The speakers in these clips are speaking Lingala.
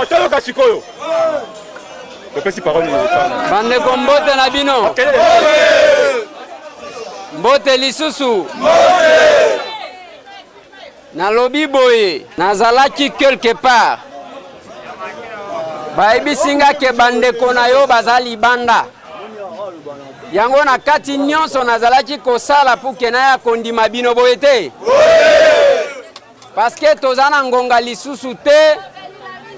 Toyoka sikoyo topesi parole. Bandeko, mbote na bino, mbote lisusu. Nalobi boye, nazalaki quelque part, bayebisi nga ke bandeko na yo baza libanda. Yango na kati nyonso nazalaki kosala pour ke naya kondima bino boye te, parce que toza na ngonga lisusu te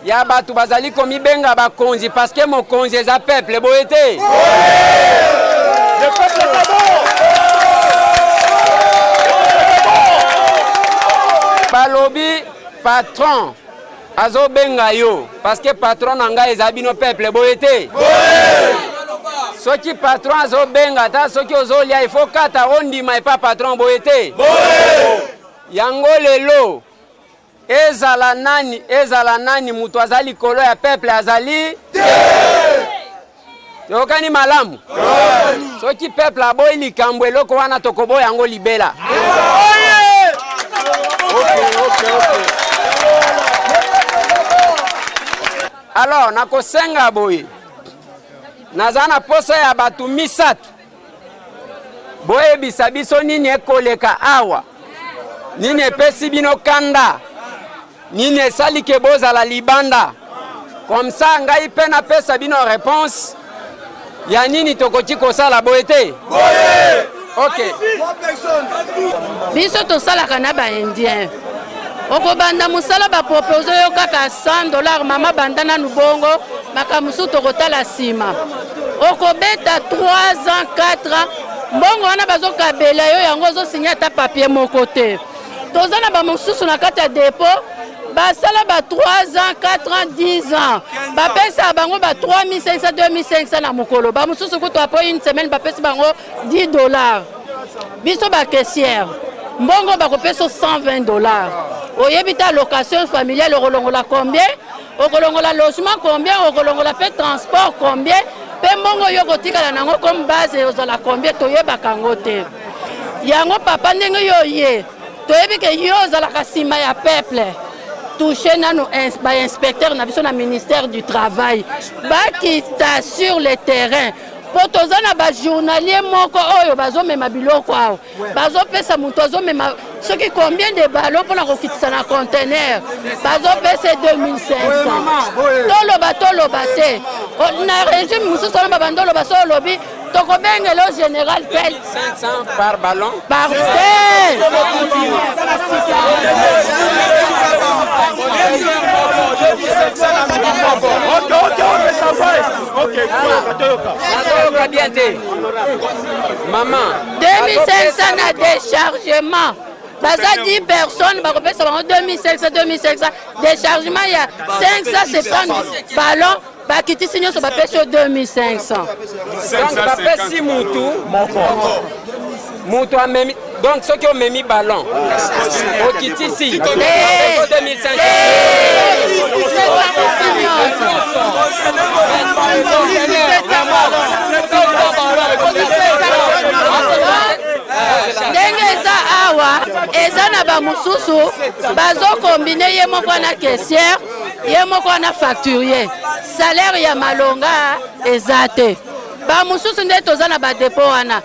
ya bato bazali komibenga bakonzi, parce que mokonzi eza peuple, boye te? Le peuple d'abord. Balobi patron azobenga yo, parce que patron na ngai eza bino peuple, boye te? Soki patron azobenga, ata soki ozolia, il faut kata ondima epa patron, boye te? Yango lelo, ezala nani, ezala nani, moto aza likolo ya peuple azali te. Toyokani malamu? Soki peuple aboyi likambo, eloko wana tokoboya yango libela. Okay. Alors nakosenga boye, naza na posa ya bato misato boyebisa biso nini ekoleka awa, nini epesi bino kanda, nini esali ke bozala libanda. Comme ça ngai mpe napesa bino réponse ya nini tokoki kosala, boye te? Ok. Biso tosalaka na ba indien. Okobanda mosala ba propose yo kaka 100 dollars, mama, banda nanu bongo, makambo mosusu tokotala nsima. Okobeta 3 ans, 4 ans, mbongo wana bazokabela yo yango, ozosinya ata papier moko te. Toza na bamosusu na kati ya dépôt, basala ba 3 ans, 4 ans, 10 ans, bapesaka bango ba 3500, 2500 na mokolo. Bamosusu kutu après une semaine bapesi bango 10 dollars. Biso bacaissière, mbongo bakopesa 120 dollars. Oyebi ta location familiale okolongola combien, okolongola logement combien, okolongola mpe transport combien, mpe mbongo oyo okotikala nango comme base ozala combien, toyebaka yango te. Yango papa, ndenge yo ye toyebi ke yo ozalaka nsima ya peuple, touche nanu bainspecteur na biso na ministère du Travail, bakita sur le terrain, mpo toza na bajournalier moko oyo bazomema biloko awa, bazopesa moto azomema soki combien de ballon mpona kokitisa na conteneur, bazopesa 2500. Toloba, toloba te. Na régime mosusu wana babanda oloba, so olobi tokobengela o général tel. 500 par ballon? Par te. Ok, ça va. Ok, toyoka, toyoka. Nazoyoka bien te, mama. 2500 na déchargement. Baza 10 personnes, bakopesa bango 2500, 2500. Déchargement ya 570 ballon, bakitisi nyonso, bapesi yo 2500. Donc bapesi mutu mutu amemi. Donc soki omemi ballon, okitisi 2500. Ndenge eza awa, eza na bamosusu bazokombine, ye moko wana caissière, ye moko wana facturier, salaire ya malonga eza te. Bamosusu nde toza na badépôt wana,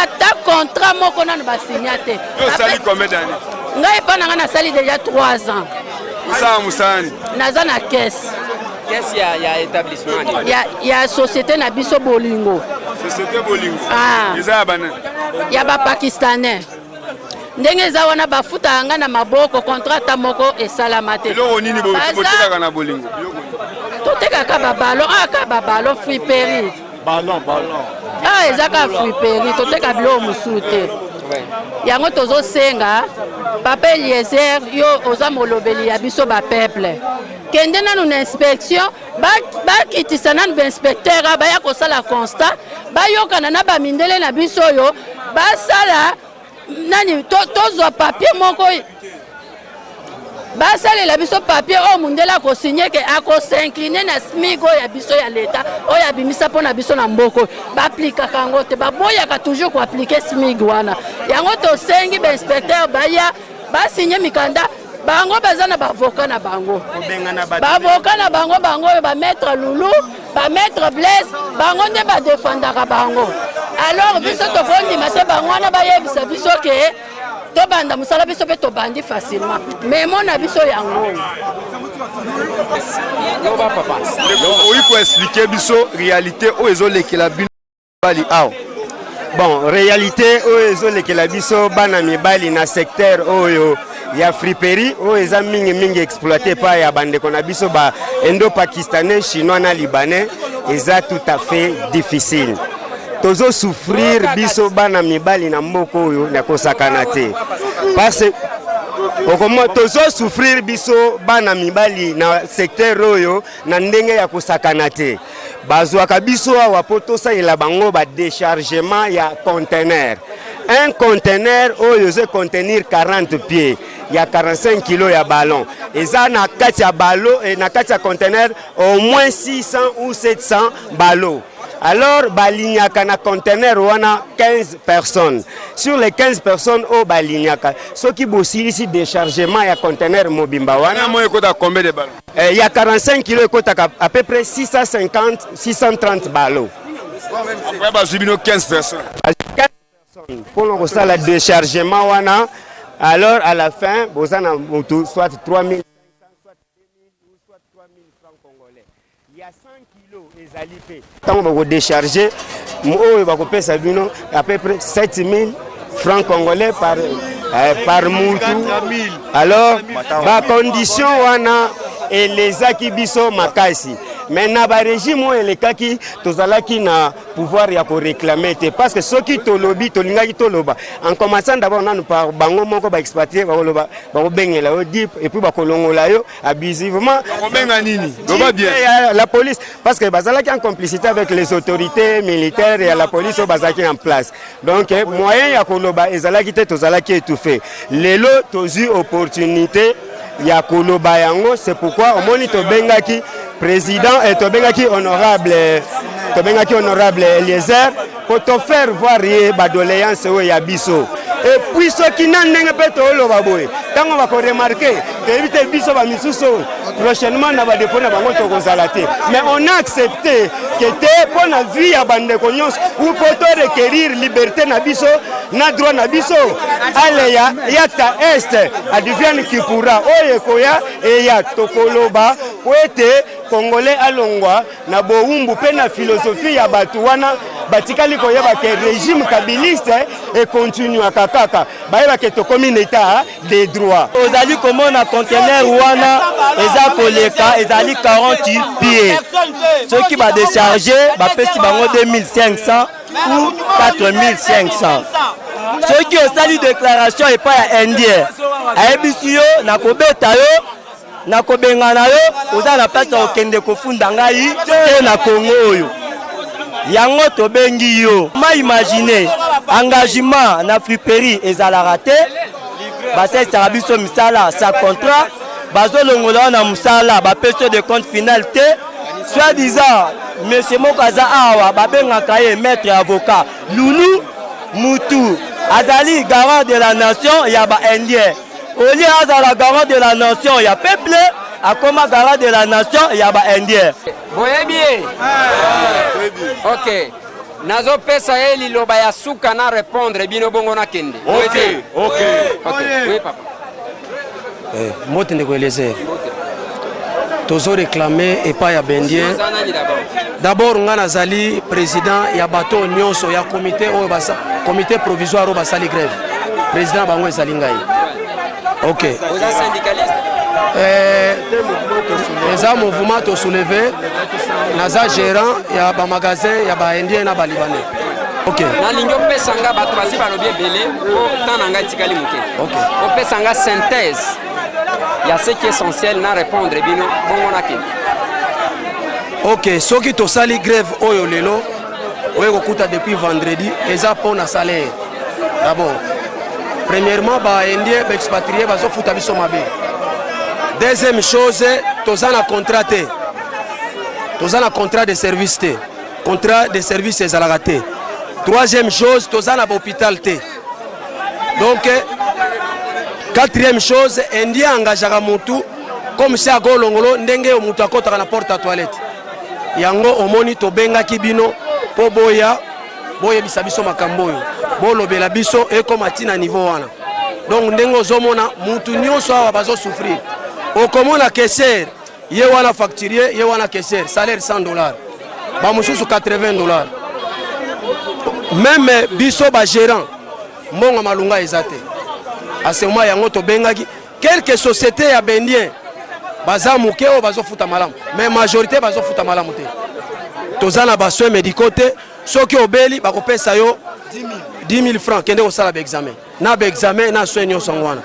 ata contrat moko nano basinya te. Osali combien d'années? Ngai epa na ngai nasali déjà 3 ans. Osala mosala nini? Naza na caisse. Caisse ya établissement nini? Ya société na biso Bolingo. Société Bolingo? Ah. Eza ya banani? Ya Bapakistanais. Ndenge eza wana, bafutaka ngai na maboko, contrat ata moko esalama te. Biloko nini botekaka na Bolingo? Biloko nini? Totekaka baballon, aka baballon, friperie. Ballon, ballon. Awa eza kaka friperie, toteka biloko mosusu te. Yango tozosenga papa Eliezer, yo oza molobeli ya biso bapeuple, kende nanu na inspection, bakitisa nanu bainspecteur baya kosala constat, bayokana na bamindele na biso oyo basala nani, tozwa papier moko, basalela biso papier oyo mundele akosinye ke akos'incline na SMIG oyo ya biso ya leta oyo abimisa mpo na biso na mboka oyo. Baaplikaka yango te, baboyaka toujours koaplike SMIG wana. Yango tosengi bainspecteur baya basinye mikanda. Bango baza na baavocat na bango, baavocat na bango, bango oyo bamaître Lulu, bamaître Blaise, bango nde badefendaka bango. Alors biso tokondima se bango wana bayebisa biso ke tobanda mosala, biso mpe tobandi facilement. Memo na biso yango oyo. Loba, papa. Oyi koexplike biso réalité oyo ezolekela bino mibali awa? Bon, réalité oyo ezolekela biso bana mibali na secteur oyo ya friperie, oyo eza mingimingi exploité epai ya bandeko na biso ba indo-pakistanais, chinois na libanais, eza tout à fait difficile. Tozosouffrir, biso bana mibali na mboka oyo, na kosakana te, parce okomona tozosouffrir, biso bana mibali na secteur oyo, na ndenge ya kosakana te. Bazwaka biso awa mpo tosalela bango badéchargement ya conteneur. Un conteneur oyo ezo contenir 40 pieds ya 45 kilo ya ballon, eza na kati ya ballon, na kati ya conteneur au moins 600 ou 700 ballon. Alors balignaka na conteneur wana 15 personnes. Sur les 15 personnes oyo balignaka, soki bosilisi déchargement ya conteneur mobimba wana, Mo ekota combien de ballon? Ya 45 kilo ekotaka à peu près 650, 630 ballon. Après bazwi bino 15 personnes? 15 personnes mpona kosala déchargement wana. Alors à la fin boza na motu soit 3500, soit 2000 ou soit 3000 francs congolais ya 100 kilo. Silo ezali mpe ntango bakodecharge oyo bakopesa bino à peu près 7000 francs congolais par, eh, par mutu. Alors bacondition wana elezaki biso makasi, mais na barégime oyo elekaki tozalaki na pouvoir ya koréclamer te, parce que soki tolobi, tolingaki toloba en commençant d'abord nanu par bango moko baexpatriés, bakoloba, bakobengela yo dip et puis bakolongola yo abusivement. Bakobenga nini? Loba bien. Ya la police, parce que bazalaki en complicité avec les autorités militaires ya la police oyo bazalaki en place. Donc moyen ya koloba ezalaki te, tozalaki étouffé. Lelo tozwi opportunité ya koloba yango, c'est pourquoi omoni tobengaki président et tobengaki honorable, tobengaki honorable Eliezer po tofaire voir ye badoléance oyo ya biso. Et puis soki na ndenge mpe tooloba boye, ntango bakoremarquer, toyebi te, biso bamisusu oyo prochainement na badépôts na bango tokozala te. Mais on a accepté ke te mpo na vie ya bandeko nyonso ou mpo to requérir liberté na biso na droit na biso. Alea iacta est, advienne que pourra. Oyo ekoya eya, tokoloba po ete Congolais alongwa na bowumbu mpe na philosophie ya bato wana batikali koyeba ke régime kabiliste ekontinuaka kaka, bayeba ke tokomi na état de droit. Ozali komona conteneur wana eza koleka, ezali 40 pieds. Soki badécharge, bapesi bango 2500 ou 4500. Soki osali déclaration epai ya Indien, ayebisi yo: "Nakobeta yo, nakobengana yo, oza na place ya kokende kofunda ngai te na Kongo." Oyo yango tobengi yo. Ma imagine, engagement na friperie ezalaka te. Basalisaka biso misala sans contrat, bazolongola wana mosala, bapesi yo décompte final te. Soit disant monsieur moko aza awa, babengaka ye maître avocat Lulu Mutu, azali garant de la nation ya baIndien. Au lieu azala garant de la nation ya peuple, akoma garant de la nation ya baIndien. Boyebi ye? Ok, nazopesa ye liloba ya suka na répondre bino, bongo nakende. Ok. Ok, oui papa. Mbote ndeko Eliezer. Tozoréclamer epai ya baIndien. Oza nani d'abord? D'abord nga nazali président ya bato nyonso ya comité oyo comité provisoire oyo basali grève. Président bango ezali ngai, ok. Oza syndicaliste? Eza mouvement tosoulever. Naza gérant ya bamagasin ya baIndien na balibanais, ok. Nalingi opesa nga, bato basi balobi ebele, po temps na ngai etikali moke. Ok. Opesa nga synthèse ya ce qui est essentiel na répondre bino, bongo nakende. Ok, soki tosali grève oyo lelo oyo kokuta depuis vendredi, eza mpo na salaire d'abord. Premièrement, baIndien baexpatriés bazofuta biso mabe. Deuxième chose, toza na contrat te, toza na contrat de service te, contrat de service ezalaka te. Troisième chose, toza na bahôpital te. Donc quatrième chose, Indien engageaka motu comme si akolongolo ndenge oyo moto akɔtaka na porte ya toilette. Yango omoni tobengaki bino mpo boya boyebisa biso makambo oyo, bolobela biso ekóma ntina niveau wana. Donc ndenge ozomona, mutu nyonso awa bazosouffrir. Okomona caissière ye wana, facturier ye wana, caissière salaire 100 $, bamosusu 80 $. Même biso bagérant, mbongo malunga eza te. Asema yango tobengaki quelques sociétés ya baIndien baza moke oyo bazofuta malamu, mais majorité bazofuta malamu te. Toza na basoins médicaux te. Soki obeli, bakopesa yo 10 000 francs, kende kosala baexamen na baexamen na soin nyonso yango wana.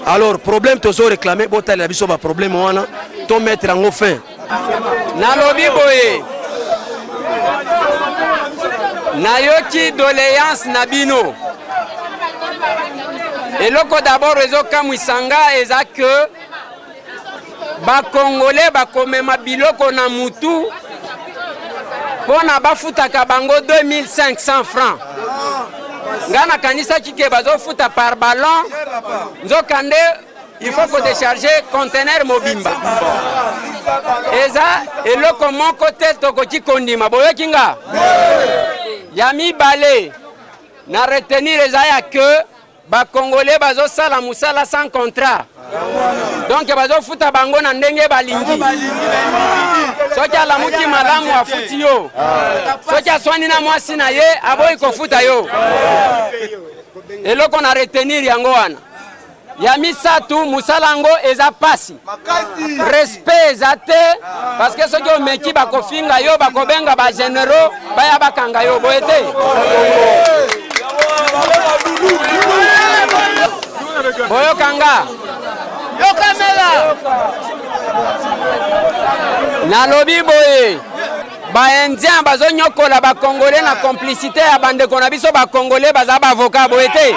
Alors problème tozo réclamer, botalela biso baproblème wana, tomettre yango fin. Nalobi boye, nayoki doléance na bino. Eloko d'abord ezokamwisa nga eza ke bakongole bakomema biloko na mutu mpo na bafutaka bango 2500 francs. Nga nakanisaki ke bazofuta par ballon, nzokande il faut kodécharger conteneur mobimba. Eza eloko moko te tokoki kondima. Boyoki nga? Ya mibale na retenir eza ya ke bakongole bazosala mosala sans contrat, donc bazofuta bango na ndenge balingi. Soki alamuki malamu afuti yo. Soki aswani na mwasi na ye aboyi kofuta yo. Eloko na retenir yango wana. Ya misatu, mosala yango eza pasi, respect eza te, parce que soki omeki bakofinga yo, bakobenga ba generaux baya bakanga yo, boye te. Boyoka nga, nalobi boye, ba indien bazonyokola ba congolais na complicité ya bandeko na biso ba congolais baza ba avocat, boye te.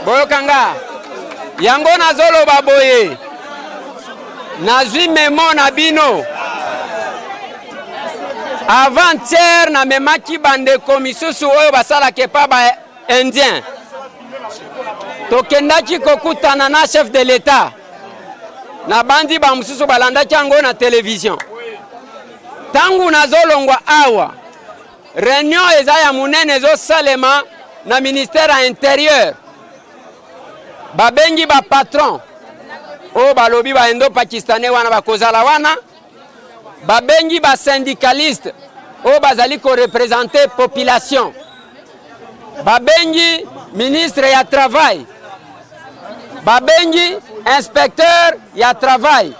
Boyoka nga, yango nazoloba boye, nazwi memo na bino avant-hier, namemaki bandeko misusu oyo basalaka epa ba indien, tokendaki kokutana na chef de l'État. Nabandi bamosusu balandaki yango na télévision. Ntango nazolongwa awa, réunion eza ya monene ezosalema na ministère ya Intérieur. Babengi bapatron oyo balobi ba indo-pakistanais wana bakozala wana, babengi basyndicaliste oyo bazali koreprésenter population, babengi ministre ya Travail, babengi inspecteur ya travail.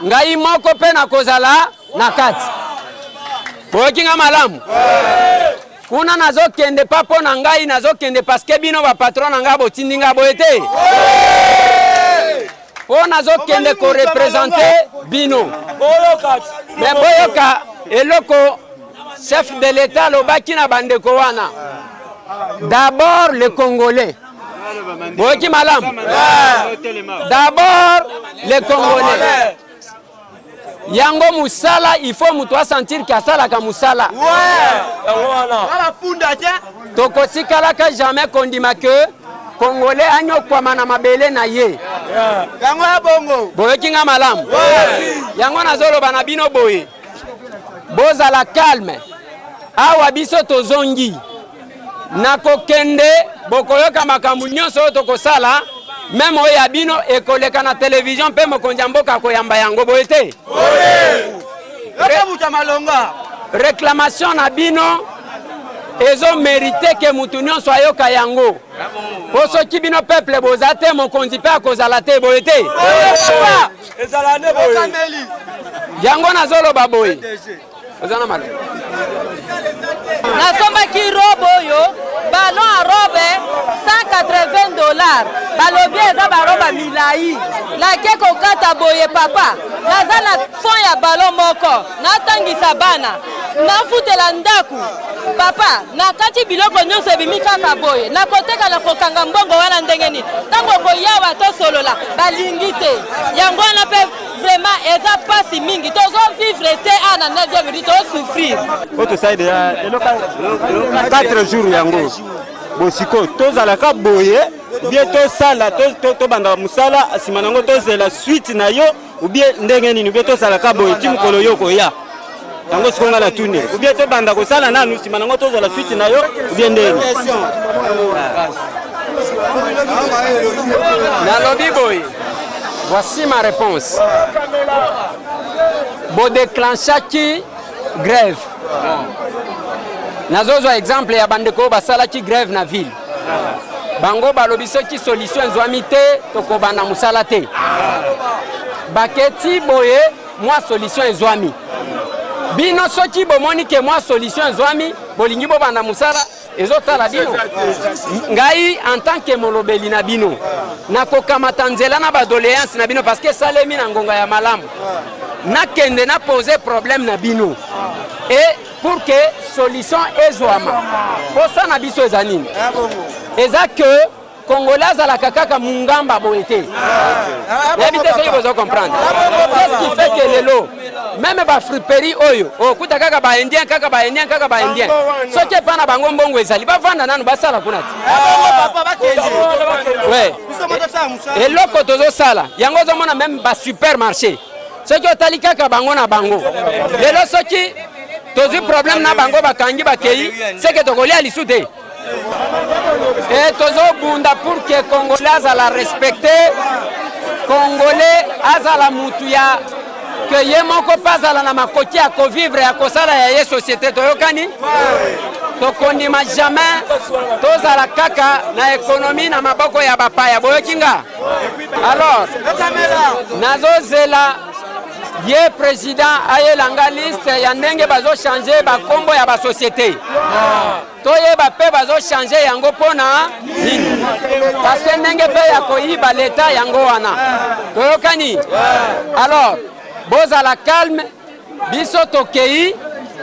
Ngai moko mpe nakozala na kati. Boyoki nga malamu? Kuna nazokende pa mpo na ngai, nazokende parce que bino bapatron na ngai botindi nga, boye te? Mpo nazokende koreprésenter bino. Me boyoka eloko chef de l'État alobaki na bandeko wana: d'abord le Congolais. Boyoki malamu? D'abord le Congolais. Yango mosala, il faut moto asentir ke asalaka mosala. Tokotikalaka jamais kondima ke Congolais anyokwama na mabele na ye. Yango ya bongo. Boyoki nga malamu? Yango nazoloba na bino boye, bozala calme. Awa biso tozongi nakokende, bokoyoka makambo nyonso oyo tokosala, même oyo ya bino ekoleka na télévision mpe mokonzi ya mboka akoyamba yango, boye te? Yoka buta malonga. Réclamation na bino ezomérite ke mutu nyonso ayoka yango, po soki bino peuple boza te, mokonzi mpe akozala te, boye te? Ezala nde boye. Yango nazoloba boye, oza na malamu. Nasombaki robe oyo, ballon ya robe 180 $. Balobi eza barobe milai. Nake kokata boye, papa, naza na fond ya ballon moko, natangisa bana, nafutela ndako, papa. Nakati biloko nyonso, ebimi kaka boye. Nakoteka, na kokanga mbongo wana ndenge nini? Ntango koyawa tosolola, balingi te. Yango wana mpe vraiment eza mpasi mingi, tozovivre te awa na 9e rue, tozosouffrir. Oyo tosali déjà 4 jours yango. Bosiko tozalaka boye bien, tosala, tobanda mosala, nsima nango tozela suite na yo, ou bien ndenge nini? Ou bien tozalaka boye ti mokolo yo koya yango? Sikoyo nga na tune, ou bien tobanda kosala nanu, nsima nango tozala suite na yo, ou bien ndenge? Nalobi boye, voici ma réponse. Bodéclenchaki grève, nazozwa exemple ya bandeko oyo basalaki grève na ville. Bango balobi soki solution ezwami te, tokobanda mosala te. Baketi boye, mwa solution ezwami. Bino soki bomoni ke mwa solution ezwami, bolingi bobanda mosala, ezotala bino. Ngai en tant que molobeli na bino, nakokamata nzela na badoléance na bino, parce que esalemi na ngonga ya malamu. Nakende na pose problème na bino et pour que solution ezwama. Posa na biso eza nini? Eza que Congolais azalaka kaka mungamba boye te. Nayebi te soki bozo comprendre. Qu'est-ce qui fait que lelo même bafriperie oyo okuta kaka baindien, kaka baindien, kaka baindien? Soki epa na bango mbongo ezali, bavanda nanu, basala kuna te. Ouais. Eloko tozosala yango, ozomona même basupermarché, soki otali kaka bango na bango lelo, soki Tozwi problème na bango, bakangi bakei, seke tokolia lisu te. E tozobunda pour que Congolais azala respecté, Congolais azala mutu ya ke ye moko mpe azala na makoki ya kovivre, ya kosala ya ye société. Toyokani, tokondima jamais tozala kaka na économie na maboko ya bapaya. Boyoki nga? Alors nazozela ye président ayelanga liste ya ndenge bazochanger bakombo ya basociété, toyeba mpe bazochanger yango mpona nini, parce que ndenge mpe ya koyiba leta yango wana. Toyokani? Alors bozala calme, biso tokei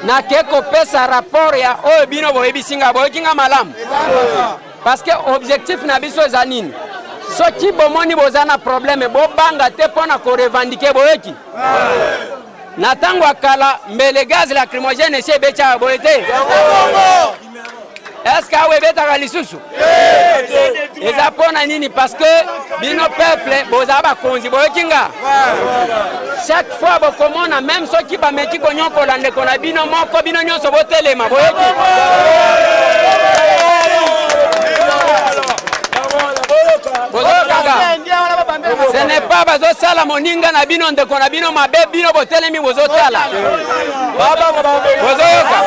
nake kopesa rapport ya oyo bino boyebisi nga. Boyoki nga malamu? Parce que objectif na biso eza nini? Soki bomoni boza na problème, bobanga te mpo na korevendiquer. Boyoki? Na ntango ya kala, mbele gaz lacrymogène esi ebeti awa, boye te? Est-ce awa ebetaka lisusu? Eza mpo na nini? Parce que bino peuple bozala bakonzi. Boyoki nga? Chaque fois bokomona, même soki bameki konyokola ndeko na bino moko, bino nyonso botelema. Boyoki? Bozoyokaka? Ce n'est pas bazosala moninga na bino, ndeko na bino mabe, bino botelemi bozotala. Bozoyoka?